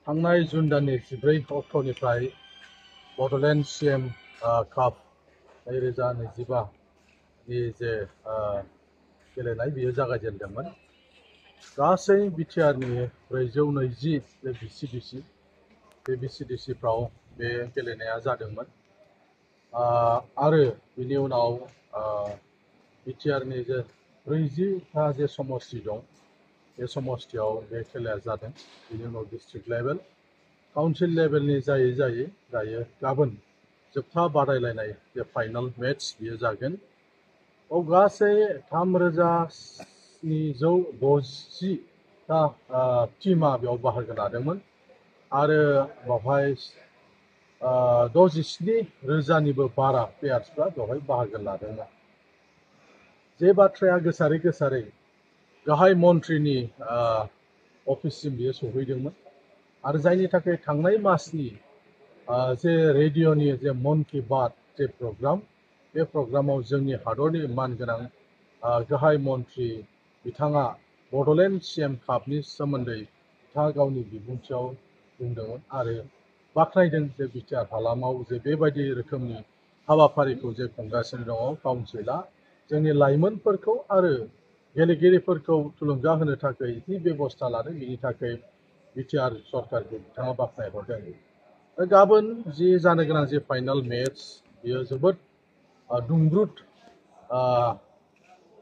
थांनाय जुन दाननि 14 अक्ट'निफ्राय बड'लेण्ड CM काप 2025 नि जे गेलेनाय बियो जागायजेनदोंमोन। गासै बिटिआरनि 420 जे BCDC बे BCDCफ्राव बे गेलेनाया जादोंमोन। आरो बिनि उनाव बिटिआरनि जे 40टा जे समस्ति दं बे समस्तियाव बे खेलाया जादों। बिनि उनाव डिस्ट्रिक्ट लेभेल काउन्सिल लेभेलनि जायै दायो गाबोन जोबथा बादायलायनाय जे फाइनाल मेट्स बियो जागोन। गासै 3760टा टीमा बेयाव बाहागो लादोंमोन आरो बेवहाय 67,000निबो बारा प्लेयार्सफ्रा बेवहाय बाहागो लादोंमोन। जे बाथ्राया गोसारै गाहाय मन्थ्रिनि अफिससिम बियो सौहैदोंमोन आरो जायनि थाखाय थांनाय मासनि जे रेडिअ'नि जे मन की बात जे प्रग्राम बे प्रग्रामाव जोंनि हादरनि मानगोनां गाहाय मन्थ्रि बिथाङा बड'लेण्ड CM कापनि सोमोन्दै बिथाङा गावनि बिबुंथियाव बुंदोंमोन आरो बाख्नायदों जे बिटिआर हालामाव जे बेबायदि रोखोमनि हाबाफारिखौ जे खुंगासिनो दङ काउन्सिलआ जोंनि लाइमोनफोरखौ आरो गेलेगिरिफोरखौ थुलुंगा होनो थाखाय जि बेबस्था लादों बिनि थाखाय बिटिआर सरकारखौ बिथाङा बाख्नायहरदों। गाबोन जि जानो गोनां जे फाइनाल मेट्स बियो जोबोद दुंब्रुद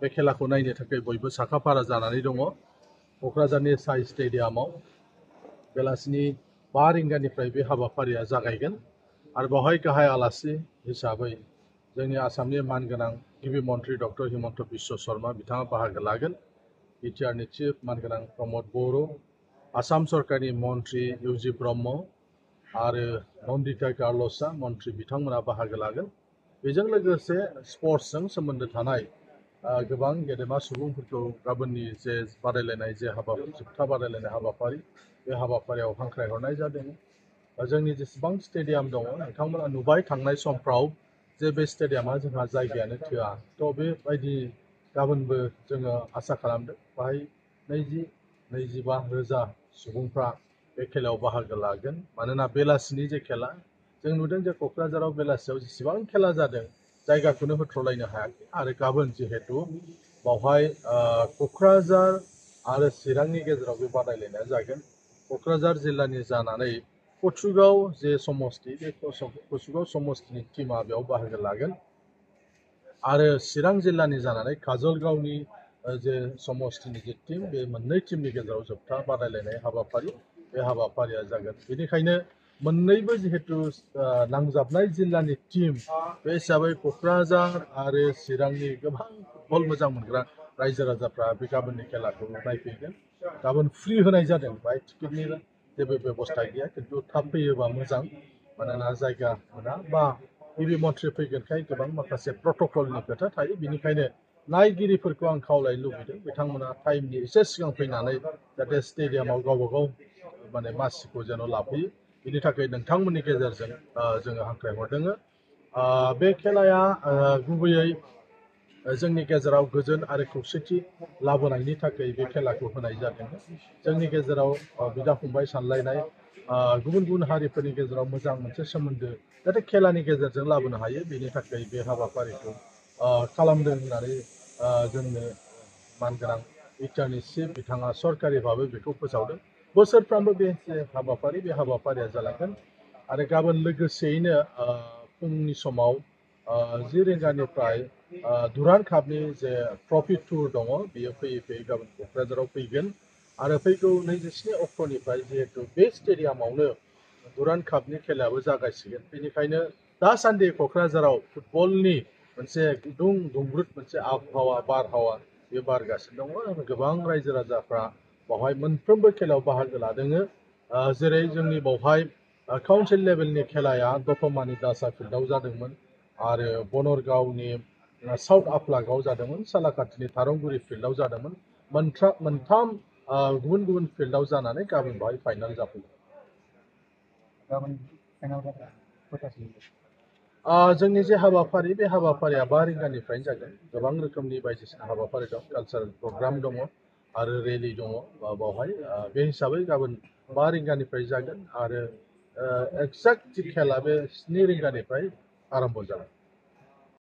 बे खेलाखौ नायनो थाखाय बयबो साखाफारा जानानै दङ। क'क्राझारनि साइ स्टेडियामाव बेलासिनि 5 रिंगानिफ्राय बे हाबाफारिया जागायगोन आरो बेवहाय गाहाय आलासि हिसाबै जोंनि आसामनि मानगोनां गिबि मन्थ्रि डक्टर हिमन्त बिश्व शर्मा बिथाङा बाहागो लागोन। बिटिआरनि चिफ मानगोनां प्रमद बर', आसाम सरकारनि मन्थ्रि इउजि ब्रह्म आरो नन्दिता गार्लसा मन्थ्रि बिथांमोना बाहागो लागोन। बेजों लोगोसे स्पर्ट्सजों सोमोन्दो थानाय गोबां गेदेमा सुबुंफोरखौ गाबोननि जे बादायलायनाय जे जोबथा बादायलायनाय हाबाफारि बे हाबाफारियाव हांख्रायहरनाय जादों। जोंनि जेसेबां स्टेडियाम दङ नोंथांमोना नुबाय थांनाय समफ्राव जे बे स्टेडियामा जोंहा जायगायानो थोआ। थ' बेबायदि गाबोनबो जोङो आसा खालामदों बाहाय 20-25 सुबुंफ्रा बे खेलायाव बाहागो लागोन। मानोना बेलासिनि जे खेला जों नुदों जे क'क्राझाराव बेलासियाव जेसेबां खेला जादों जायगाखौनो होथ्र'लायनो हायाखै आरो गाबोन जिहेतु बावहाय क'क्राझार आरो चिरांनि गेजेराव बे बादायलायनाया जागोन। क'क्राझार जिल्लानि जानानै कचुगाव जे समस्ति बे कचुगाव समस्तिनि टीमा बेयाव बाहागो लागोन आरो चिरां जिल्लानि जानानै काजलगावनि जे समस्तिनि जे टीम बे मोननै टीमनि गेजेराव जोबथा बादायलायनाय हाबाफारि बे हाबाफारिया जागोन। बेनिखायनो मोननैबो जिहेतु नांजाबनाय जिल्लानि टीम बे हिसाबै क'क्राझार आरो चिरांनि गोबां फुटबल मोजां मोनग्रा रायजो राजाफ्रा बे गाबोननि खेलाखौ नायफैगोन। गाबोन फ्रि होनाय जादों बाहाय टिकेटनि जेबो बेबस्था गैया, खिन्थु थाब फैयोबा मोजां मानोना जायगा मोना बा गिबि मन्थ्रि फैगोनखाय गोबां माखासे प्रट'कलनि खोथा थायो। बेनिखायनो नायगिरिफोरखौ आं खावलायनो लुबैदों बिथांमोना टाइमनि एसे सिगां फैनानै जाहाथे स्टेडियामाव गावबागाव माने मासिखौ जेन' लाफैयो बिनि थाखाय नोंथांमोननि गेजेरजों जोङो हांख्रायहरदों। बे खेलाया गुबैयै जोंनि गेजेराव गोजोन आरो खौसेथि लाबोनायनि थाखाय बे खेलाखौ होनाय जादों। जोंनि गेजेराव बिदा फंबाय सानलायनाय गुबुन गुबुन हारिफोरनि गेजेराव मोजां मोनसे सोमोन्दो जाहाथे खेलानि गेजेरजों लाबोनो हायो बेनि थाखाय बे हाबाफारिखौ खालामदों होननानै जोंनो मानगोनां बिटिआरनि चिफ बिथाङा सरकारि भाबै बेखौ फोसावदों। बोसोरफ्रामबो बे हाबाफारि बे हाबाफारिया जालांगोन आरो गाबोन लोगोसेयैनो फुंनि समाव 10 रिंगानिफ्राय दुरान्ड कापनि जे ट्रफि टुर दङ बियो फैयै गाबोन क'क्राझाराव फैगोन आरो फैगौ 27 अक्ट'निफ्राय जिहेतु बे स्टेडियामावनो दुरान्ड कापनि खेलायाबो जागायसिगोन। बेनिखायनो दासान्दि क'क्राझाराव फुटबलनि मोनसे गुदुं दुंब्रुद मोनसे आबहावा बारहावा बे बारगासिनो दङ। गोबां रायजो राजाफ्रा बावहाय मोनफ्रोमबो खेलायाव बाहागो लादों। जेरै जोंनि बावहाय काउन्सिल लेभेलनि खेलाया दतमानि दासा फिल्डआव जादोंमोन आरो बनरगावनि साउथ आफलागाव जादोंमोन, सालाकाटिनि थारंगुरि फिल्डआव जादोंमोन। मोनथाम गुबुन गुबुन फिल्डआव जानानै गाबोन बाहाय फाइनाल जाफैगोन। जोंनि जे हाबाफारि बे हाबाफारिया 5 रिंगानिफ्रायनो जागोन। गोबां रोखोमनि बायदिसिना हाबाफारि दं, कालचारेल प्रग्राम दङ आरो रेलि दङ बावहाय बे हिसाबै गाबोन 5 रिंगानिफ्राय जागोन आरो एक्जेक्ट खेला बे 7 रिंगानिफ्राय आरम्भ जागोन।